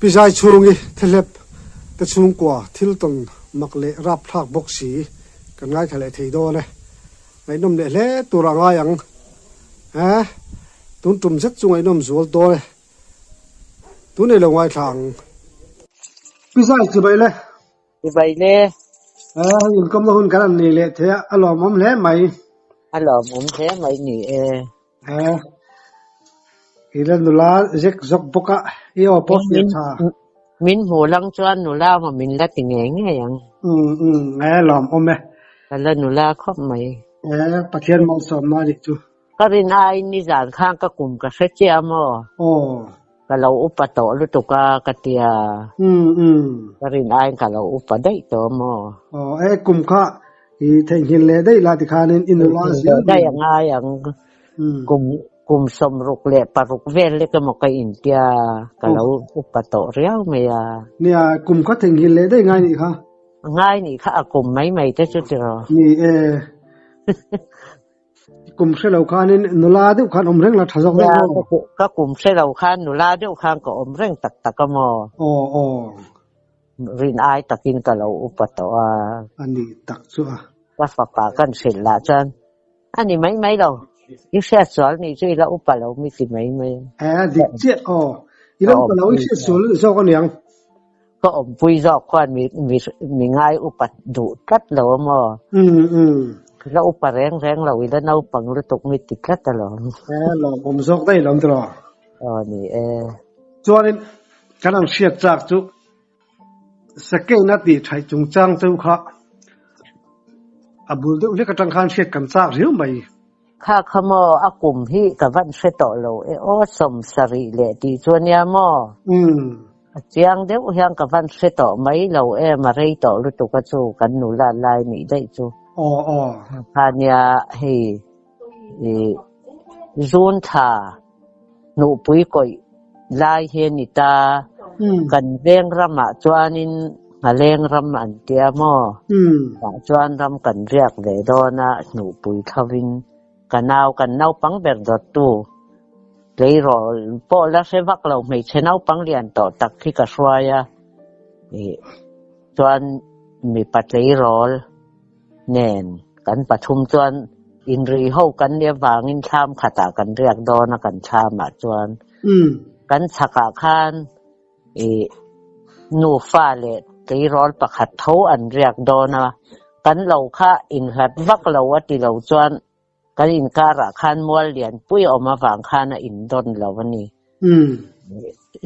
Pi Zai chhungi Thehlep te chhungkua thil tawn mak leh rapthlak bawk si kan ngaithla leh thei dawn e. Ngaihnawm leh hle tur a ngai ang. He tun tum zet chu ngaihnawm zual dawn e. Tun ei lo ngaithla ang. Pi Zai chibai le. Chibai le. He hei inkawmna hun kan han nei leh thei a, a lawmawm hle mai. A lawmawm hle mai ni e. He i la nula zek zawk bawk a, i aw pawh fiah tha. Min hmu lang chuan nula maw min la ti ngei ngei ang. Umm umm he lawmawm e. Ka la nula khawp mai. He Pathian malsawmna a nih chu. Ka rin aiin nizan khan ka kum ka hre chiah maw? Aw. Ka lo upa tawh lutuk a ka tia. Umm umm. Ka rin aiin ka lo upa daih tawh maw? Aw e kum kha i theihnghilh leh daih la tikhanin i nula zel mai. Daih a ngai ang. Kum kum 66 vel lek emaw ka intia ka lo upa tawh riau mai a. Nia kum kha theihnghilh leh daih ngai nih kha. Ngai nih kha a kum mai mai te chu tiraw. Ni e. Kum hre lo khanin nula deuh khan awm reng la tha zawk daih maw? Ka kum hre lo khan nula deuh khan ka awm reng tak tak a maw? Aw aw. Rin ai takin ka lo upa tawh a. A ni tak chu a. Ka fapa kan hrilh lah chuan a ni mai mai lo. I hriatsual nih chu i la upa lo mi ti mai mai a. Eh dik chiah aw. I la upa lo i hriatsual zawk aniang. Ka awmpui zawk khuan mi mi mi ngai upat duh tlat lo a maw? Umm umm. La upa reng reng lo i la naupang lutuk mi ti tlat alawm. E lawmawm zawk daih lawm tiraw? Aw ni e. Chuanin kan ang hriat chak chu Second a tih thaih chungchang cheu kha a bul deuh hlek atang khan hriat kan chak riau mai. Kha kha maw a kum hi ka van hre tawh lo e aw 70 leh tih chu ania maw? Umm. A chiang deuh hian ka van hre tawh mai lo em a rei tawh lutuk a chu kan nula lai nih daih chu. Aw aw. Kha nia hei i zun thla hnuhpui kawih lai hi a ni ta. Kan veng ramah chuanin Nghaleng ram an tia maw? Tah chuan ram kan riak ve dawn a, hnuhpui thovin ka nau kan naupang ber dawttu tleirawl pawh la hre vak lo hmeichhe naupang lian tawh tak hi ka hruai a, ih chuan mipa tleirawl nen kan pathum chuan inri ho kan nih avangin thlam khatah kan riak dawn a kan thlamah chuan kan chhakah khan Ih, nufa leh tleirawl pakhat tho an riak dawn a, kan lo kha inhlat vak lo a ti lo chuan kan inkarah khan mual lian pui a awm avang khan a indawn lo a ni.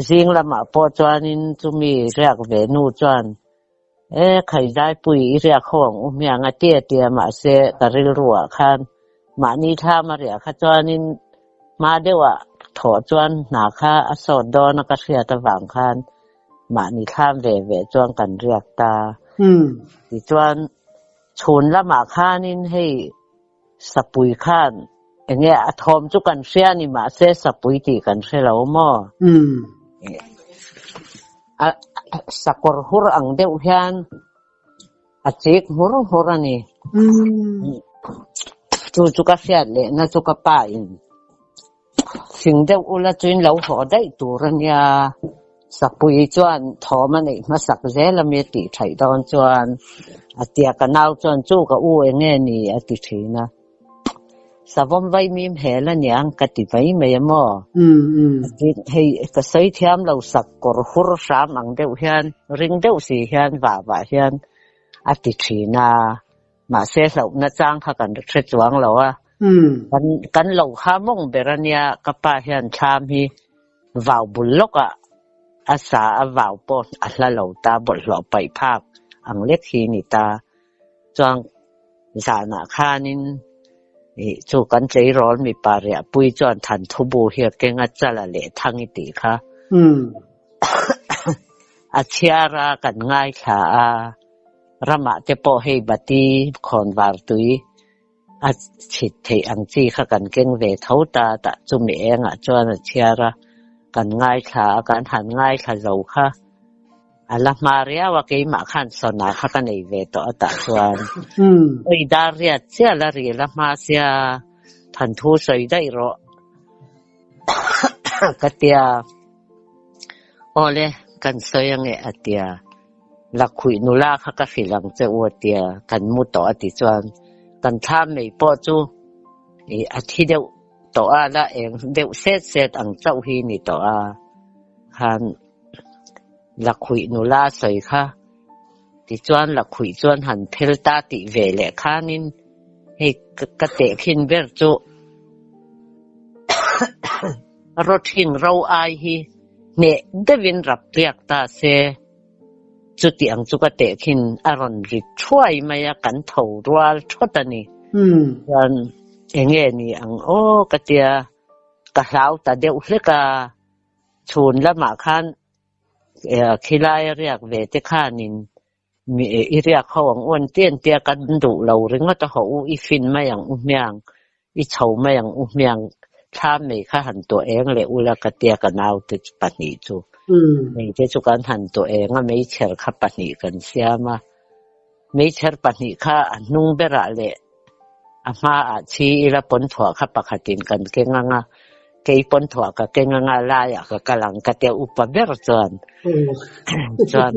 Zing lamah pawh chuanin chumi riak ve nu chuan, E, Khaizaipui i riak ho ang u hmiang a ti a ti a, mahse ka rilruah khan mahni thlam a riah kha chuanin hma deuhah thawh chuan hna kha a sawt dawn a ka hriat avang khan mahni thlam ve ve chuan kan riak ta. Tichuan chhun lamah khanin hei Sapui khan enge a thawm chu kan hria ni mahse sapui tih kan hre lo maw? A sakawr hur ang deuh hian a chik hmur hmur a ni. Chu chu ka hriat lehna chu ka pa in Fing deuh ula chuin lo haw daih tur a nia. Sapui chuan thawm a neih hmasak zel a mi a tih theih dawn chuan a tia ka nau chuan chu ka u eng nge ni a ti thin a. Savawm vaimim hel a niang ka ti mai mai a maw? Hei ka sawi thiam lo sak kawr hur hram ang deuh hian ring deuh si hian vah vah hian a ti thin a. Mahse hlauhna chang kha kan hre chuang lo a, kan kan lo kha mawng ber a nia, ka pa hian thlam hi vau bul lawkah a sa a vau pawh a hla lo ta, bawlhhlawh paih phak ang lek hi ni ta. Chuan zanah khanin ih chu kan tleirawl mipa riahpui chuan Thanthubu hi a keng a, Chala leh Thangi tih kha a chhiar a, kan ngaithla a. Ramah te pawh hei bati khawnvar tui a chhit theih ang chi kha kan keng ve tho ta tah chumi engah chuan a chhiar a, kan ngaithla a, kan han ngaithla zo kha a la hma riau a, keimah khan sawnah kha ka nei ve tawh a tah chuan oi dar riat chiah la ri la hma sia thanthu sawi daih rawh ka tia. Awle. Kan sawi ange a tia, Lakhuih nula kha ka hrilh ang che u a tia, kan mu tawh a ti chuan kan thlam mai pawh chu ih a thi deuh tawh a, la eng deuh set set ang chauh hi ni tawh a, khan Lakhuih nula sawi kha tichuan Lakhuih chuan han phel ta tih ve leh khanin hei ka tehkhin ber chu Rawthing ro ai hi hneh deuhin rap tliak ta se, chuti ang chu ka tehkhin a rawn ri thuai mai a, kan tho rual thawt a ni. Chuan eng nge ni ang aw ka tia, ka hlau ta deuh hlek a, chhun lamah khan khilaia riak ve te khanin I riak ho ang u an ti an tia kan duh lo ringawt a hawh u i fin mai ang u hmiang i chho mai ang u hmiang thla mei kha han tuah eng leh ula ka tia ka naute pahnih chu mei te chu kan han tuah eng a meichher kha pahnih kan siam a meichher pahnih kha a hnung berah leh A hmaah chhi ila pawnthuah kha pakhatin kan keng ang a, kei pawnthuah ka keng ang a, laiah ka kal ang ka tia upa ber chuan chuan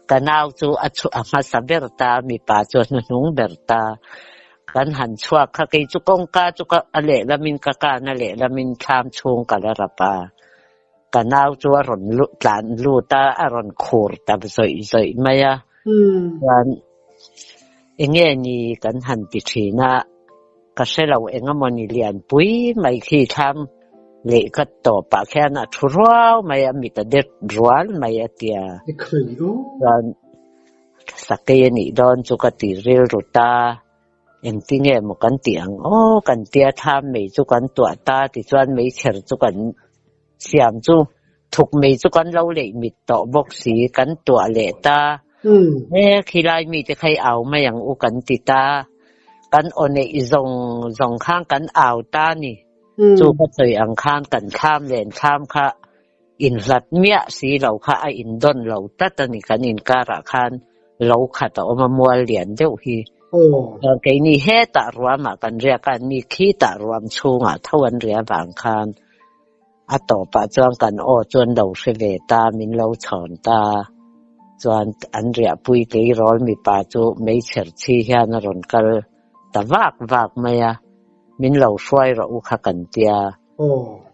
ka nau chu a a hmasa ber ta, mipa chu a hnuhnung ber ta. Kan han chhuak kha kei chu kawngka chu ka a lehlamin ka kan a lehlamin thlam chhung ka la rap a, ka nau chu a rawn tlan lut a, a rawn khur ta zawih zawih mai a, chuan Enge ni kan han ti thin a, ka hre lo eng emaw ni lianpui mai khi thlam leh ka tawpah khian a thu ruau mai a, mit a det rual mai a tia. Chuan sakei a nih dawn chu ka ti rilru ta, engtinge maw kan tih ang aw kan tia thlam mei chu kan tuah ta tichuan meichher chu kan Siam chu thuk mei chu kan lo leih mit tawh bawk si, kan tuah leh ta. He khilai mite kha i au mai ang u kan ti ta. Kan aw neih zawng zawng khan kan au ta ni. Chu ka sawi ang khan kan thlam len thlam kha inhlat miah si lo kha a indawn lo tlat a ni kan inkarah khan lo khat a awm a mual lian deuh hi. Keini hetah ruamah kan riak a, ni khitah ruam chhungah tho an ria vang khan. A tawpah chuan kan aw chu an lo hre ve ta, min lo chhawn ta. Chuan an riahpui tleirawl mipa chu meichher chhi hian a rawn kal ta vak vak mai a, min lo hruai rawh u kha kan tia.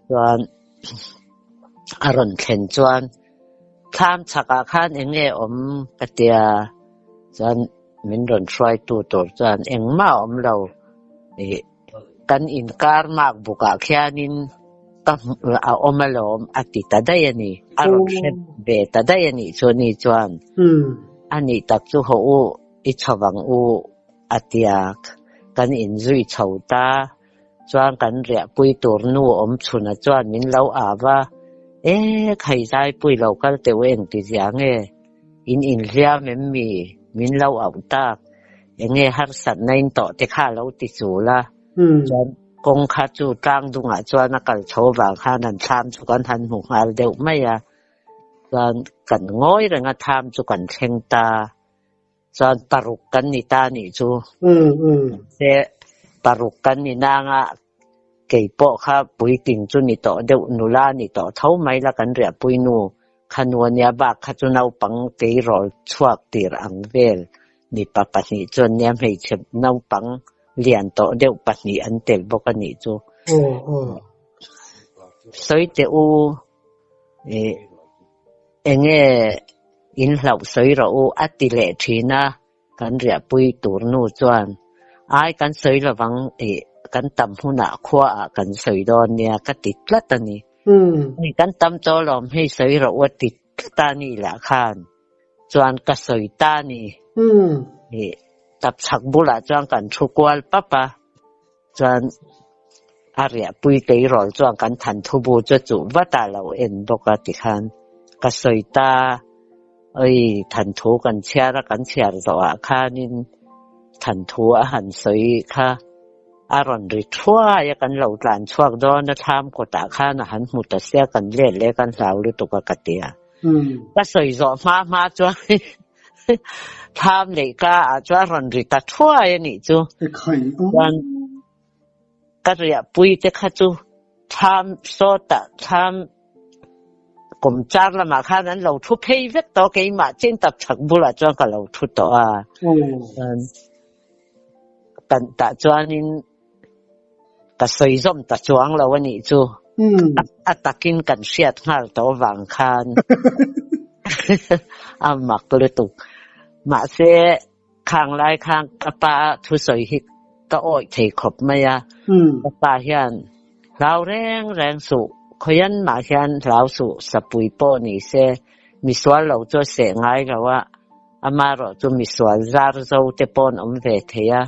Chuan a rawn thlen chuan thlam chhakah khan eng nge awm ka tia, chuan min rawn hruaitu tur chuan engmah a awm lo ih. Kan inkar mak bukah khianin ka a awm alawm a ti ta daih a ni. A rawn hre ve ta daih a nih chu ni chuan a nih tak chu hawh u i chho vang u a tia kan inzui chho ta chuan kan riahpui tur nu awm chhunah chuan min lo au a, E Khaizaipui lo kal teh u engti zia nge? In inhliam em mi? Min lo auh tak. Enge harsatna in tawh te kha lo ti chul a. Chuan kawng kha chu tlang dungah chuan a kal chho vang khan an thlam chu kan han hmu nghal deuh mai a. Chuan kan ngawi reng a thlam chu kan thleng ta. Chuan paruk kan ni ta nih chu. Mahse paruk kan ni nang a kei pawh kha puitling chu ni tawh deuh nula ni tawh tho mai la kan riahpui nu kha nu ania bak kha chu naupang tleirawl chhuak tir ang vel mipa pahnih chuan nia hmeichhe naupang lian tawh deuh pahnih an tel bawk a nih chu. Sawi teh u ih enge in hlauh sawi rawh u a ti leh thin a. Kan riahpui tur nu chuan, Ai kan sawi lovang ih kan tam hunah khuaah kan sawi dawn nia ka ti tlat a ni. Hei kan tam tawh lawm hei sawi rawh u a ti tlat a ni lah khan chuan ka sawi ta a ni. Ih tapchhak bulah chuan kan thu kual pap a, chuan a riahpui tleirawl chuan kan than thu bu chu a chuh vat a lo en bawk a tikhan ka sawi ta oi than thu kan chhiar a kan chhiar zawhah khanin than thu a han sawi kha a rawn ri thuai a kan lo tlan chhuak dawn a thlam kawtah khan a han hmu ta sia kan let leh kan hlau lutuk a ka ti a ka sawi zawh hma hma chuan Thlam leh ka ah chuan a rawn ri ta thuai a nih chu. Chuan ka riahpui te kha chu thlam sawtah thlam Kawmchar lamah khan an lo thu phei vek tawh a, keimah chin tak chhak bulah chuan ka lo thu tawh a. Kan tah chuanin ka sawi zawm ta chuang lo a nih chu. A takin kan hriat nghal tawh avang khan a mak lutuk. Mahse, khang lai khan ka pa thusawi hi ka awih thei khawp mai a. Ka pa hian hlau reng reng suh, khawian mah hian hlau suh, sapui pawh ni se, misual lo chu a seh ngai lo a. Amaherawh chu misual zar zo te pawh an awm ve thei a,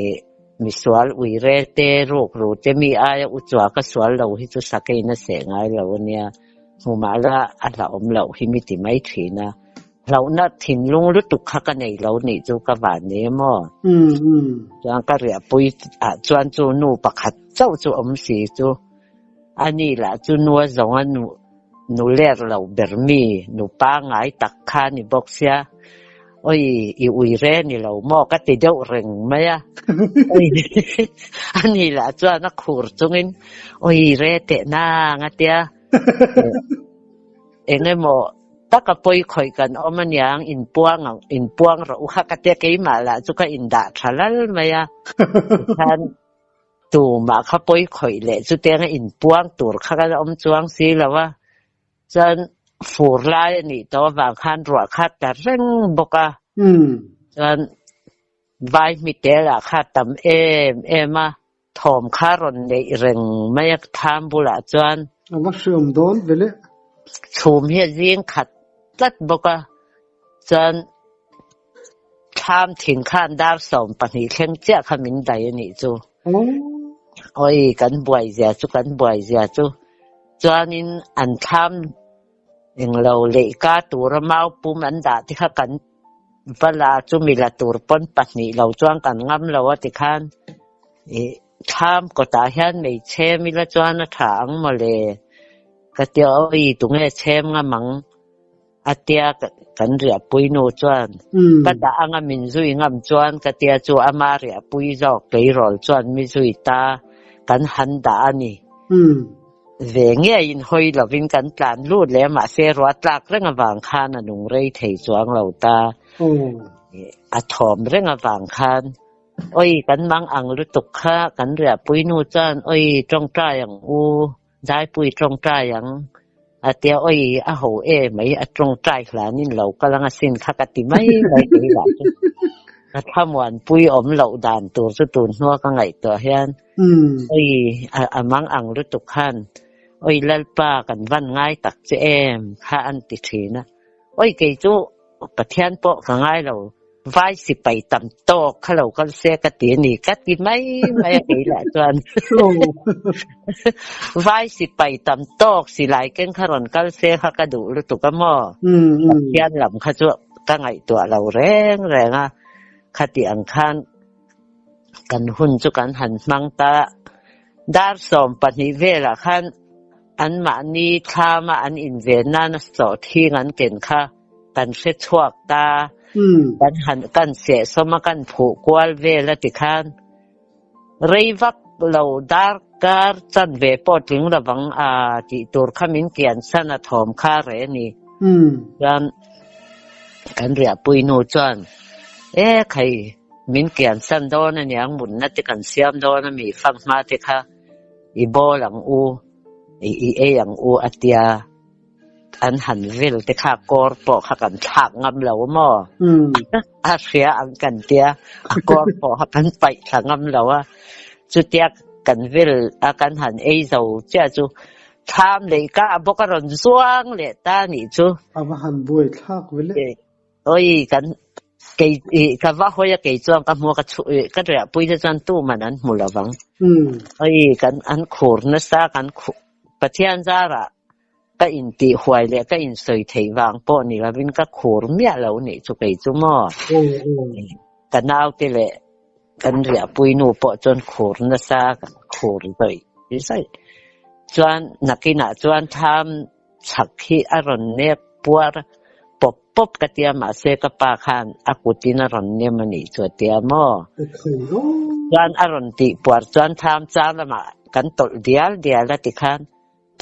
ih misual uire te, rukru te mi aia u chua ka sual lo hi chu sakeiin a seh ngai lo a nia, hmumah la a hlauhawm loh hi mi ti mai thin a, hlauhna thinlung lutuk kha ka nei lo nih chu ka van ni a maw? Chuan ka riahpui ah chuan chu nu pakhat chauh chu awm si chu Ani lah chu nua zawnga nu nu ler lo ber mi nu pangngai tak kha ni bawk sia, Oi, i ui re ni lo maw ka ti deuh reng mai a. Oi, ani lah chuan a khur chungin, Oi, re teh nang a tia. Eng emaw taka pawi khawih kan awm aniang, inpuang ang, inpuang rawh u kha ka tia, keimah lah chu ka indah tha lal mai a. Tikhan Tumah kha pawi khawih leh chutianga inpuang tur kha kan awm chuang si lo a, chuan fur lai a nih tawh avang khan ruah kha ta reng bawk a, chuan vai hmitelah kha a tam em em a, thawm kha a rawn neih reng mai a thlam bulah chuan. A va hriam dawn ve le. Chhum hi a zing khat tlat bawk a, chuan Thlam thing khan dar 12 thleng chiah kha min dai a nih chu. Oi, kan buai zia chu, kan buai zia chu. Chuanin an thlam englo leihka tura mau pum an dah te kha kan va la chu mi la tur pawn pahnih lo chuan kan ngam lo a tikhan ih thlam kawtah hian hmeichhe mila chuan a tha ang mawle ka tia oi tunge chhem ngam ang. A tia kan riahpui nu chuan ka dah anga min zui ngam chuan ka tia chu ama riahpui zawk tleirawl chuan mi zui ta kan han dah a ni. Ve ngeiin hawi lovin kan tlan lut leh a mahse ruah tlak reng avang khan a nung rei thei chuang lo ta. A thawm reng avang khan oi kan mang ang lutuk kha kan riahpui nu chuan oi tawngtai ang u. Zaipui tawngtai ang a tia oi a ho e mai a tawngtai hlanin lo kal anga sin kha ka ti mai mai kei lah chu ka thlamuanpui awm loh dan tur chu tun hnua ka ngaihtuah hian oi a mang ang lutuk khan oi Lalpa kan van ngai tak che em kha an ti thin a oi kei chu Pathian pawh ka ngai lo, vai sipai tam tawk kha lo kal se ka ti a ni, ka ti mai mai a kei lah chuan. Vai sipai tam tawk silai keng kha rawn kal se kha ka duh lutuk a maw? Pathian lam kha chu ka ngaihtuah lo reng reng a, khati ang khan kan hun chu kan han hmang ta. Dar 12 velah khan anmahni thlama an inven nana sawhthing an ken kha kan hre chhuak ta. Kan han kan sehsawm a, kan phuh kual vel a tikhan rei vak lo darkar chanve pawh tling lovang a tih tur kha min kian san a thawm kha reh a ni. Chuan kan riahpui nu chuan e khai min kian san dawn aniang mutna te kan siam dawn a mi fanghma te kha i bawl ang u i ei ang u a tia. An han vel te kha kawr pawh kha kan thlak ngam lo maw? A hria ang kan tia, a kawr pawh kha kan paih thla ngam lo a. Chutia kan vel a kan han ei zo chiah chu thlam leh ka a bawk a rawn zuang leh ta nih chu. A va han buai thlak ve le. Oi kan kei ka va hawi a kei chuan ka hmu a ka chhu ka riahpui te chuan tuman an hmu lovang. Oi kan an khur nasa kan khu Pathian zarah ka intih huai leh ka insawi theih vang pawh ni lovin ka khur miah lo nih chu kei chu maw. Ka naute leh kan riahpui nu pawh chuan khur nasa kan khur zawih zawih. Chuan nakinah chuan thlam chhak hi a rawn nek puar pawp pawp ka tia mahse ka pa khan a kutin a rawn nem a nih chu a tia maw? Chuan a rawn tih puar chuan thlam char lamah kan tawlh dial dial a tikhan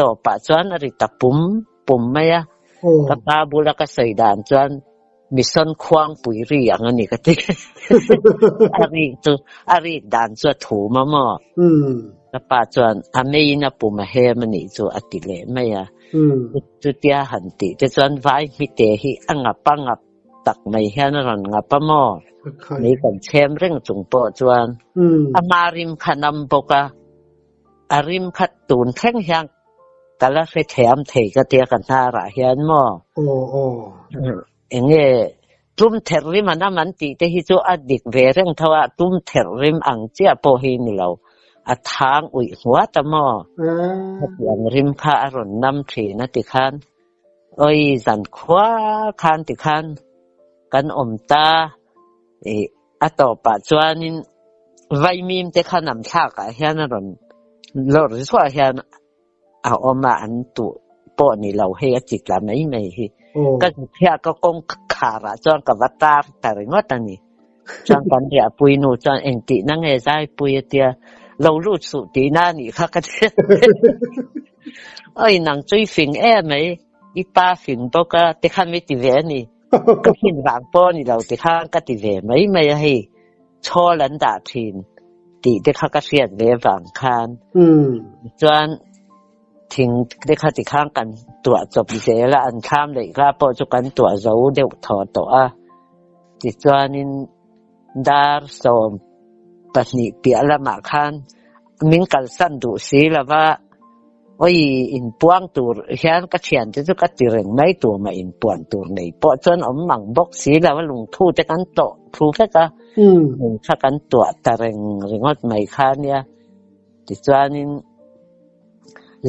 tawpah chuan a ri ta pum. pum mai a, ka pa bula ka sawi dan chuan Mission khuangpui ri ang a ni ka ti. A rik chu, a rik dan chu a thum a maw? Ka pa chuan a meiin a pum a hem a nih chu a ti leh mai a. Chutia han tih te chuan vai hmite hi a ngap a ngap tak mai hian a rawn ngap a maw? Mei kan chhem reng chung pawh chuan ama rim kha nam bawk a. A rim khat tun thleng hian ka la hre thiam thei ka tia ka hnarah hian maw? Eng nge tum therh rim an am an tih te hi chu a dik ve reng tho a, tum therh rim ang chiah pawh hi ni lo, a thang uih hmuat a maw? Hetiang rim kha a rawn nam thin a tikhan, Awi zan khua khan tikhan kan awm ta ih A tawpah chuanin vaimim te kha nam thlakah hian a rawn lawr zuah hian a awm a, an tuh pawh ni lo hei a chi tla mai mai hi. Ka zuthiah ka kawng kharah chuan ka va tar ta ringawt a ni. Chuan kan riahpui nu chuan engtihna nge zaipui a tia, lo lut suh tihna a nih kha ka ti. Awi nang chu i fing em mai, i pa fing bawk a, tikhan mi ti ve a ni. Ka hrin vang pawh a ni lo ti khan ka ti ve mai mai a hei, chhawl an dah thin tih te kha ka hriat ve vang khan chuan thing te kha ti khan kan tuah chawp zel a, an thlam leh kha pawh chu kan tuah zo deuh thaw tawh a, tichuanin dar 12 piah lamah khan min kalsan duh si lova. Awi, inpuang tur hian ka thiante chu ka ti reng mai tur mah inpuan tur nei pawh chuan awm mang bawk si lo a, lungthu te kan tawh thu vek a, lung kha kan tuah ta reng ringawt mai kha nia. Tichuanin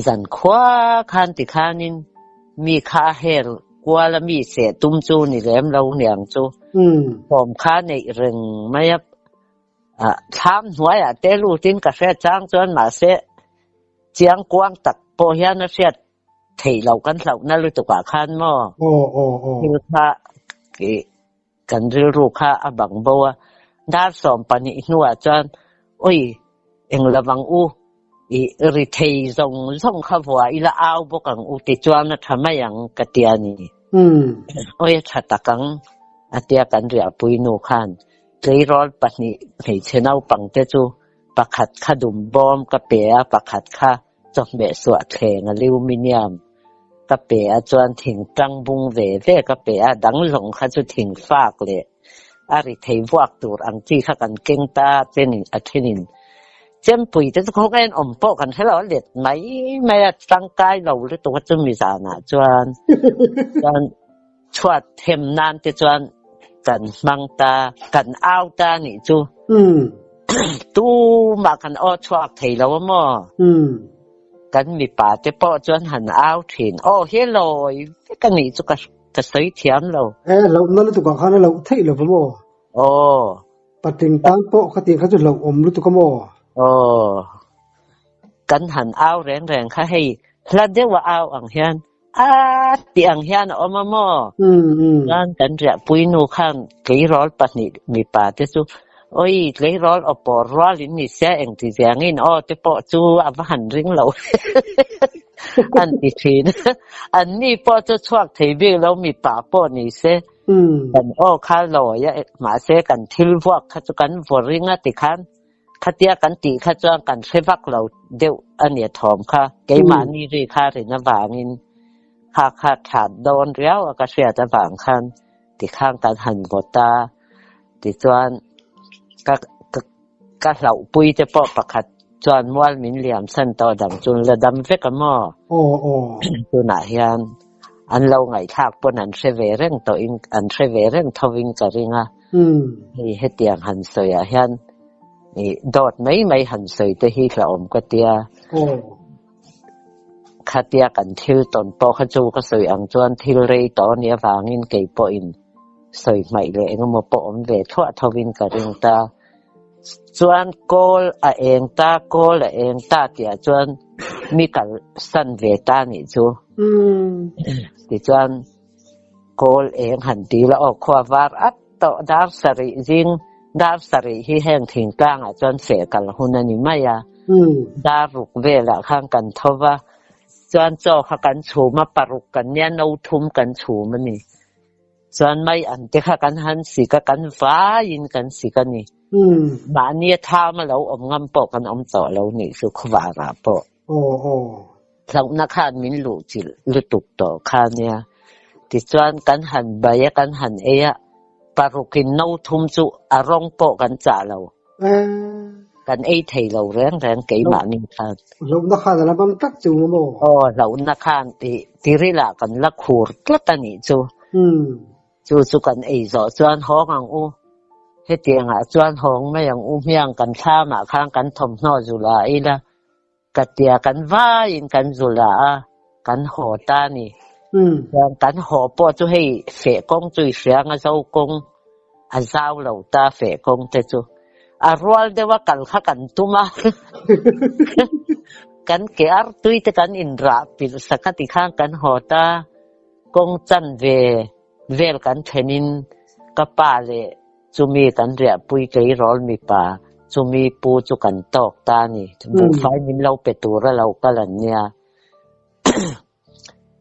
zan khua khan tikhanin mi kha a hel kual a mi seh tum chu ni lem lo niang chu thawm kha neih reng mai a. Thlam hnuaiah te lutin ka hriat chang chuan mahse chiang kuang tak pawh hian a hriat theih loh kan hlauhna lutukah khan maw thil kha kan rilru kha a bang bo a, dar 12 hnuah chuan awi eng lo vang u i ri thei zawng zawng kha vua ila au bawk ang u ti chuan a tha mai ang ka ti a ni. Awi a tha tak ang a tia kan riahpui nu khan Tleirawl pahnih hmeichhe naupang te chu pakhat kha dum bawm ka pe a, pakhat kha chawhmeh suah thleng aluminium ka pe a, chuan thing tang bung ve ve ka pe a, dang lawng kha chu thing fak leh a ri thei vuak tur ang chi kha kan keng ta chenin a thenin chempui te chu khawngaih an awm pawh kan hre lo a let mai mai a, tangkai lo lutuk a chumi zanah chuan chuan Chhuat hem nan te chuan kan hmang ta, kan au ta nih chu. Tumah kan aw chhuak thei lo a maw? Kan mipa te pawh chuan han au thin, Aw hi lawi vek a nih chu ka ka sawi thiam lo. E, hlauhna lutuk ah khan a loh theih lo va maw? Aw. Patling tan pawh khatiang kha chu hlauhawm lutuk a maw? Aw. Kan han au reng reng kha hei hla deuh a au ang hian A tih ang hian a awm a maw? Chuan kan riahpui nu khan tleirawl pahnih mipa te chu, Awi, tleirawl aw pawr rual in ni sia engti ziangin aw te pawh chu a va han ring lo an ti thin. An ni pawh chu chhuak thei bik lo mipa pawh ni se. Kan aw kha lawi a, mahse kan thil vuak kha chu kan vaw ring a tikhan Khatia kan tih kha chuan kan hre vak lo deuh a nia thawm kha. Keimahni ri kha rin avangin kha kha that dawn riau a ka hriat avang khan tikhan kan han vawt a. Tichuan ka ka hlauhpui te pawh pakhat chuan mual min liam san tawh dang chu la dam vek a maw? Tunah hian an lo ngaihthlak pawn an hre ve reng tawhin an hre ve reng thovin ka ring a. Hei hetiang han sawiah hian ih dawt mai mai han sawi te hi hlauhawm ka tia. Khatia kan thil tawn pawh kha chu ka sawi ang chuan thil rei tawh a nih avangin kei pawhin sawi hmaih leh engemaw pawh awm ve thluah thovin ka ring ta. Chuan kawl a eng ta, kawl a eng ta tihah chuan mi kalsan ve ta nih chu. Tichuan. Kawl eng han ti la aw, khua var at tawh dar sarih zing, dar sarih hi heng thingtlangah chuan feh kal hun a ni mai a, dar ruk velah khan kan tho va, Chuan chaw kha kan chhum a, paruk kan nia no thum kan chhum a ni. Chuan mai an te kha kan han sik a, kan vaiin kan sik a ni. Mahni a tham a lo awm ngam pawh kan awm tawh lo nih chu khawvarah pawh. Hlauhna khan min luh chilh lutuk tawh kha nia. Tichuan kan han bai a, kan han ei a, parukin no thum chu a rawng pawh kan chah lo. Kan ei thei lo reng reng keimahni khan. Hlauhna khan a la man tlat chu maw? Aw, hlauhna khan tih tirilah kan la khur tlat a nih chu. Chu chu kan ei zawh chuan hawng ang u. Hetiangah chuan hawng mai ang u hmiang kan thlamah khan kan thawmhnaw zula ila. Ka tia kan vaiin kan zula a, kan haw ta a ni. Chuan kan haw pawh chu hei feh kawng chu i hria anga zo kawng a zau lo ta feh kawng te chu. A rual deuh a kal kha kan tum a, kan ke ar tui te kan inrah pilh sak a tikhan kan haw ta. Kawng chanve vel kan thlenin ka pa leh Chumi kan riahpui tleirawl mipa, chumi pu chu kan tawk ta a ni. Buhfai min lo pe tur a lo kal an nia.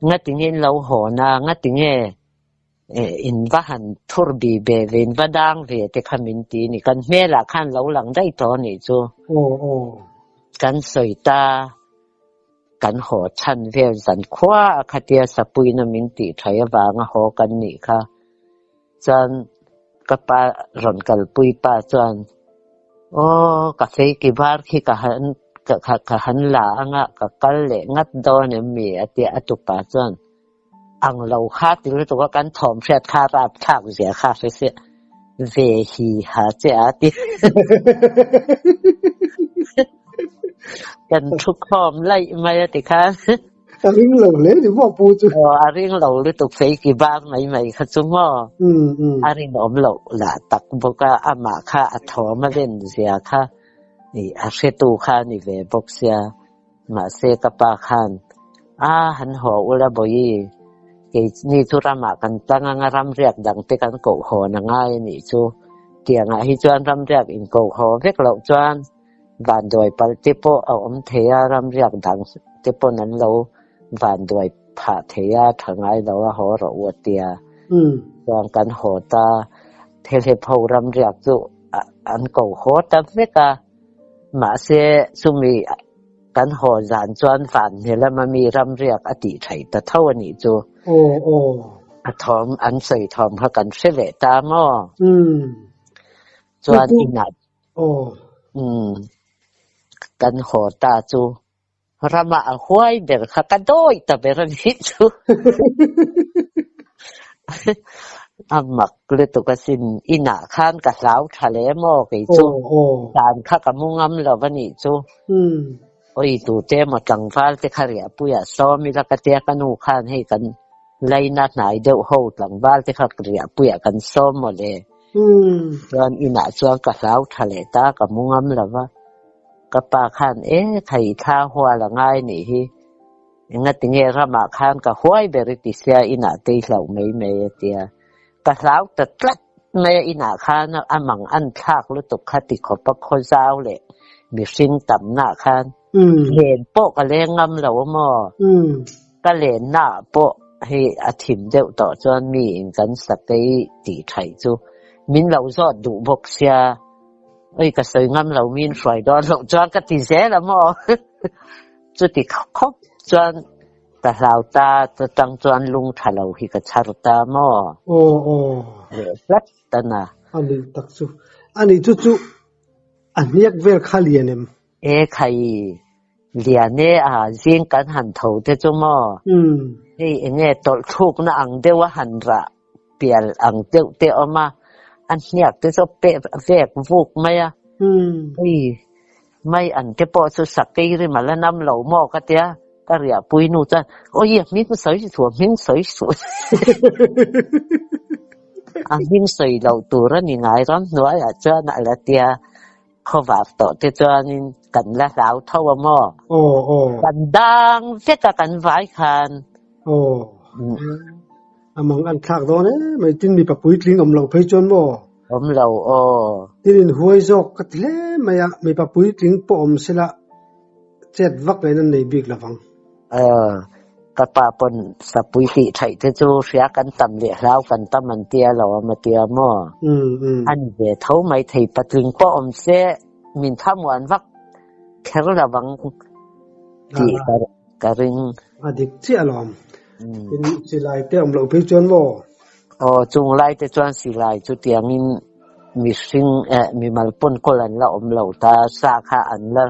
Ngatinge in lo hawn a, ngatinge in va han thur bi ve ve, in va dang ve te kha min ti a ni. Kan hmelah khan lo lang daih tawh a nih chu. Kan sawi ta, kan haw chhan vel zan khua a khatia sapuina min tih thaih avanga haw kan nih kha. Chuan ka pa rawn kalpui pa chuan, Aw, ka fei ki var khi ka han ka han la anga ka kal leh ngat dawn em mi? a ti a, a tupa chuan, Ang lo kha ti lutuk a, kan thawm hriat kha rap thlak zia kha hre sia, ve hi ha che a ti. Kan thu khawm laih mai a ti khan. A ring lo hle ni maw pu chu? Aw, a ring lo lutuk fei ki bar mai mai kha chu maw? A rinawm loh lah tak bawk a, amah kha a thawm a len zia kha ih a hretu kha a ni ve bawk sia. Mahse ka pa khan, A, han haw ula Bawihi, kei ni chu ramah kan tlang anga ramriak dang te kan koh hawn a ngai a nih chu. Tiangah hi chuan ramriak inkoh haw vek loh chuan Vanduai palh te pawh a awm thei a, ramriak dang te pawn an lo vanduai phah thei a, tha ngai lo a haw rawh u a tia. Chuan kan haw ta, Thelhep ho ramriak chu an ko haw ta vek a, mahse chumi kan haw zan chuan vanhne lama mi ramriak a tih theih ta tho a nih chu. A thawm an sawi thawm kha kan hre leh ta maw? Chuan inah Aw. Umm. Kan haw ta chu ramah a huai ber kha ka dawi ta ber a nih chu. A mak lutuk asin inah khan ka hlau tha le maw kei chu. Dan kha ka mu ngam lo a nih chu. Awi tute emaw tlangval te kha riahpuiah sawm ila ka tia ka nu khan hei kan laina hnai deuh ho tlangval te kha riahpuiah kan sawm maw le. Chuan inah chuan ka hlau tha leh ta, ka mu ngam lo va. Ka pa khan, E, khai thla hual a ngai nih hi. Engatinge ramah khan ka huai ber i ti sia inah te i hlauh mai mai a tia. Ka hlau ta tlat mai a, inah khan a mang an thlak lutuk kha ti khawp a khaw zau leh mihring tamnah khan len pawh ka leng ngam lo a maw? Ka lennaah pawh hei a thim deuh tawh chuan mi in kan sakei tih thaih chu min lo zawt duh bawk sia, oi ka sawi ngam lo min hruai dawn loh chuan ka ti zel a maw? Chuti khawp chuan ka hlau ta chutang chuan lung tha lo hi ka chhar ta maw? Aw aw. Leh tlat ta na. A nih tak chu. A nih chu chu a hniak vel kha lian em? E khai, lian e a, zing kan han tho te chu maw? Hei enge tawlh thlukna ang deuh a han rah pial ang deuh te awm a, a hniak te chu peh vek vuk mai a. Ui, mai an te pawh chu sakei rim a la nam lo maw ka tia, ka riahpui nu chuan, Awi, a hming sawi suh, a hming sawi suh. A hming sawi loh tur a ni ngai ramhnuaiah chuan a la tia. Khawvar tawh te chuanin kan la hlau tho a maw? Aw aw. Kan dang vek a kan vai khan. Aw. A mang an thlak dawn e mai tin mipa puitling awm lo phei chuan maw? Awm lo aw. Tin in huai zawk ka ti hle mai a, mipa puitling pawh awm sela chet vak ngaihna nei bik lovang. Aw, ka pa pawn sapui tih theih te chu hria kan tam leh hlau kan tam an tia lo a ma tia maw? A ni ve tho mai thei patling pawh awm se min thamuan vak kher lo ang tih ka ring. A dik chiah alawm. In silai te awm loh phei chuan maw? Aw, chung lai te chuan silai chu tiangin mihring eh mimal pawn kawl an la awm lo ta, sa kha an la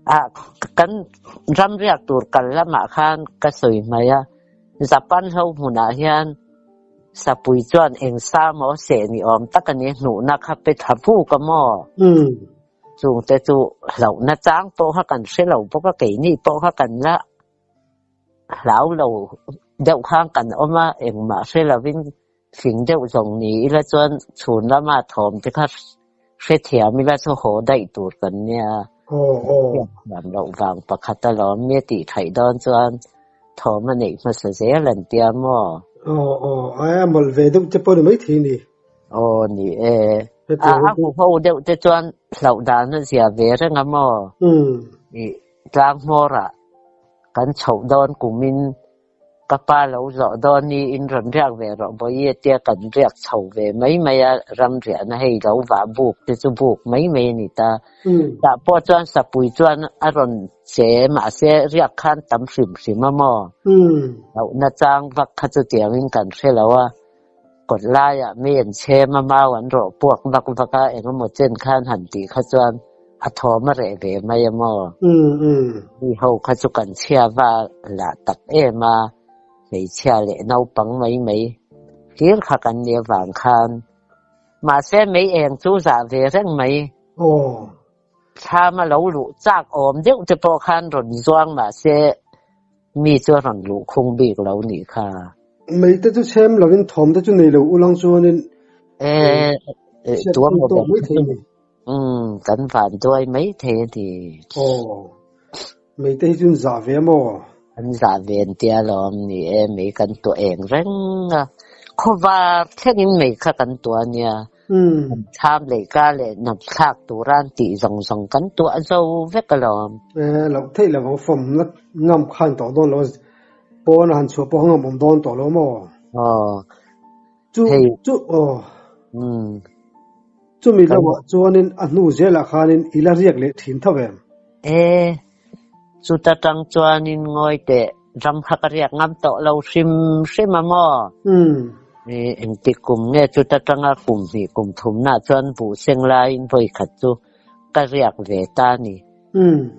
A kan ram riak tur kal lamah khan ka sawi hmai a, Japan ho hmunah hian sapui chuan eng sa maw seh ni awm tak a ni, hnuhna kha pe thla vuk a maw? Chungte chu hlauhna chang pawh kha kan hre lo bawk a, keini pawh kha kan la hlau lo deuh khan kan awm a, engmah hre lovin Fing deuh zawng ni ila chuan chhun lama thawm te kha hrethiam ila chu haw daih tur kan nia. Hriatthiam loh vang pakhat alawm mi a tih theih dawn chuan thawm a neih hmasa zel an tia maw? Aw aw, ai a mawlh ve deuh te pawh ni maithei ni. Aw ni e. A a huho deuh te chuan hlauh dan a zia ve reng a maw? Ih tlang hmawrah kan chhoh dawn kumin Ka pa lo zawh dawn ni in rawn riak ve rawh Bawihi a tia kan riak chho ve mai mai a, ram riahna hei lo vah buk te chu buk mai mai a ni ta. Tah pawh chuan sapui chuan a rawn che mahse riak khan tam hrim hrim a maw? Lohna chang vak kha chu tiangin kan hre lo a, kawt laiah mi an chhem a, mau an rawh puak vak vak a, engemaw chen khan han tih kha chuan a thawm a reh ve mai a maw? Mi ho kha chu kan chhia va lah tak em a, hmeichhia leh naupang mai mai hlir kha kan nih avang khan. Mahse mei eng chu zah ve reng mai. Thlam a lo luh chak awm deuh te pawh khan rawn zuang mahse mi chu a rawn luh khung bik lo nih kha. Mei te chu chhem lovin thawm te chu nei lo ulang chuanin chhiat hun tawk mai thei a ni. Umm, kan van duai mai thei a ni. Aw, mei te hi chu an zah ve a maw? An zah ve an tia lawm ni e, mei kan tuah eng reng a, khawvar thlengin mei kha kan tuah a nia. Kan thlam leh ka leh hnam thlak tura an tih zawng zawng kan tuah zo vek alawm. E, loh theih lo ang fawm na ngam khan tawh dawn lo a, pawn a han chhuah pawh a ngam awm dawn tawh lo maw? Aw, Chu, chu, aw. Chumi lamah chuanin a hnu zelah khanin i la riak leh thin tho em? E, chuta tang chuanin ngawi teh ram kha ka riak ngam tawh lo hrim hrim a maw? Engtik kum nge chuta tanga kum hnih kum thumnah chuan buh seng laiin vawi khat chu ka riak ve ta a ni.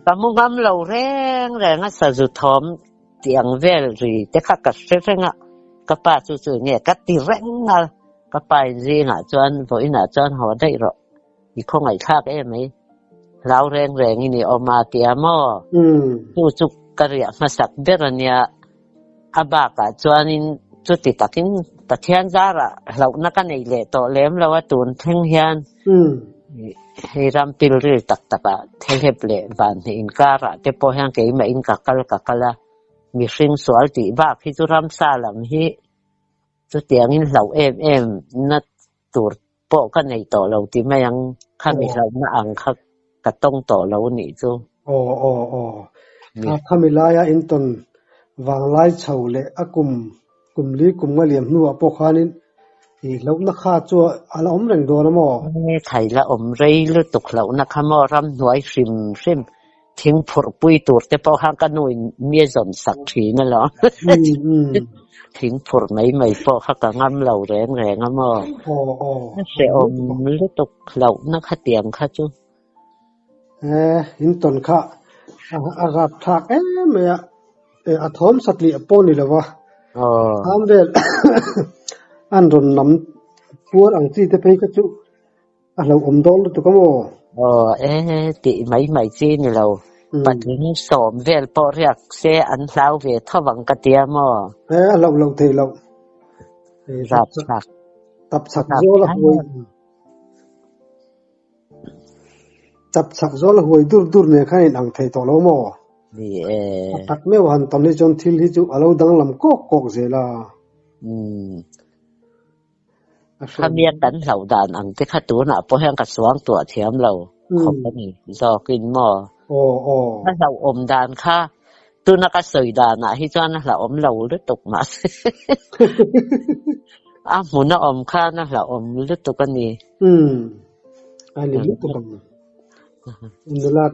Ka mu ngam lo reng reng a sazu thawm Tih ang vel ri te kha ka hre reng a, ka pa chu chu nge ka ti reng a, ka pa in zingah chuan vawiinah chuan haw daih rawh, i khawngaihthlak em mai, hlau reng reng in i awm a tia maw? Chu chu ka riah hmasak ber a nia, a bakah chuanin chuti takin Pathian zarah hlauhna ka nei leh tawh lem lo a tun thleng hian. Hei ram pilril tak takah Thelhep leh Vanhne inkarah te pawh hian keimahin ka kal ka kal a, mihring sual tih bak hi chu ramsa lam hi chutiangin hlauh em em na tur pawh ka nei tawh lo ti mai ang, khami hlauhna ang kha ka tawng tawh lo nih chu. Aw aw aw, khami laia intawn vanglai chho leh a kum Kum li kum nga liam hnuah pawh khanin i hlauhna kha chu a la awm reng dawn a maw? Nge thai la awm rei lutuk hlauhna kha maw ramhnuai hrim hrim thing phurh pui tur te pawh khan ka nu in mi a zawn sak thin alawm. Thing phurh mai mai pawh kha ka ngam lo reng reng a maw? A hrehawm lutuk hlauhna kha tiang kha chu. E, in tawn kha a rap thlak em mai a, e, a thawm satliah pawh ni lova, thlam vel an rawn nam puar ang chi te phei kha chu a hlauhawm dawn lutuk a maw? Aw, e, tih mai mai chi ni lo, patling sawm vel pawh riak se an hlau ve tho ang ka tia maw? E, a hlauh loh theih loh. Rap thlak. Tap chak zawl a huai. Chap chak zawl a huai dur dur nen khan inang thei tawh lo maw? Ni e. A tak meuh han tawn hi chuan thil hi chu a lo danglam kawk kawk zel a. Umm. Khamia kan hlauh dan ang te kha tunah pawh hian ka suang tuah thiam lo khawp a ni zawkin maw? Aw aw. Ka hlauhawm dan kha. Tuna ka sawi danah hi chuan a hlauhawm lo lutuk mahse a hmun a awm khan a hlauhawm lutuk a ni. Umm a ni lutuk ang. Nula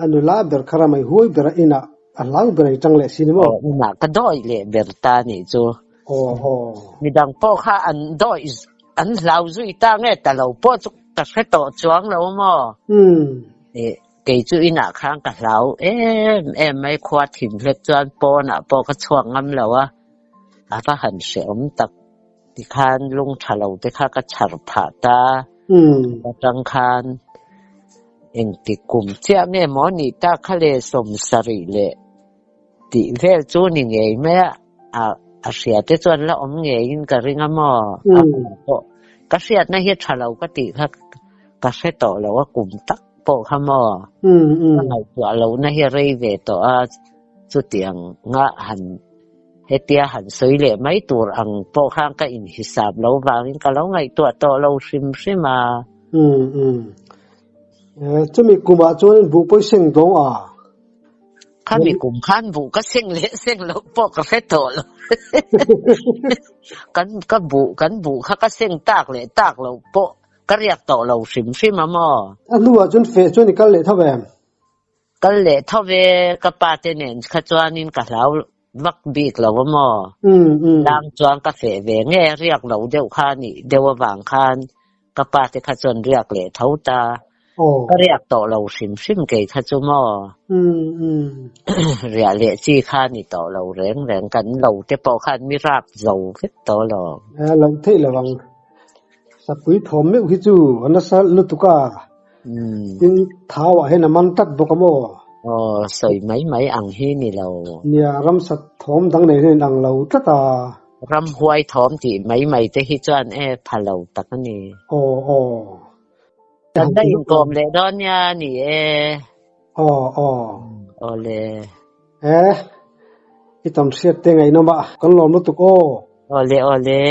a nula ber kha ramai huai ber a inah a hlau ber a tang leh si ni maw? Aw inah ka dawi leh ber ta nih chu. Aw aw. Midang pawh kha an dawi an hlau zui ta nge ta lo pawh chu ka hre tawh chuang lo maw? Umm. Kei chu inah khan ka hlau em em mai, khua thim hlek chuan pawnah pawh ka chhuak ngam lo a, a va han hrehawm tak tikhan lung tha lo te kha ka chhar phah ta, atang khan engti kum chiah nge maw nih tak kha le 70 leh tih vel chu ni ngei mai a, a hria te chuan la awm ngeiin ka ring a maw, a pawh ka hriatna hi a tha lo ka tih kha ka hre tawh lo a kum tak pawh kha maw ka ngaihtuah lohna hi a rei ve tawh a, chutiang nga han hetia han sawi leh mai tur ang pawh khan ka inhisap lo vangin ka lo ngaihtuah tawh lo hrim hrim a. Chumi kumah chuan buh pawh i seng dawng a? Khami kum khan buh ka seng leh seng loh pawh ka hre tawh lo. Kan ka buh kan buh kha ka seng tak leh tak loh pawh Ka riak tawh lo hrim hrim a maw? A hnuah chuan feh chuan i kal leh tho ve? Kal leh tho ve, ka pa te nen kha chuanin ka hlau vak bik lo a maw? Tlang chuan ka feh ve nge riak lo deuh kha nih deuh avang khan ka pa te kha chuan riak leh tho ta. Ka riak tawh lo hrim hrim kei kha chu maw? Riah leh chi kha ni tawh lo reng reng, kan lo te pawh khan mi rap zo vek tawh lo. Lo theih lo ang. Sapui thawm meuh hi chu a nasa lutuk a, tin thau ah hian a man tlat bawk a maw? Aw, sawi mai mai ang hi ni lo. Nia, ramsa thawm dang nei hian ang lo tlat a. Ramhuai thawm tih mai mai te hi chuan e pha lo tak a ni. Aw, aw. Kan la inkawm leh dawn nia ni e. Aw, aw. Aw le. E, i tam hriat te ngaihnawm a, kan lawm lutuk aw. Aw le, aw le.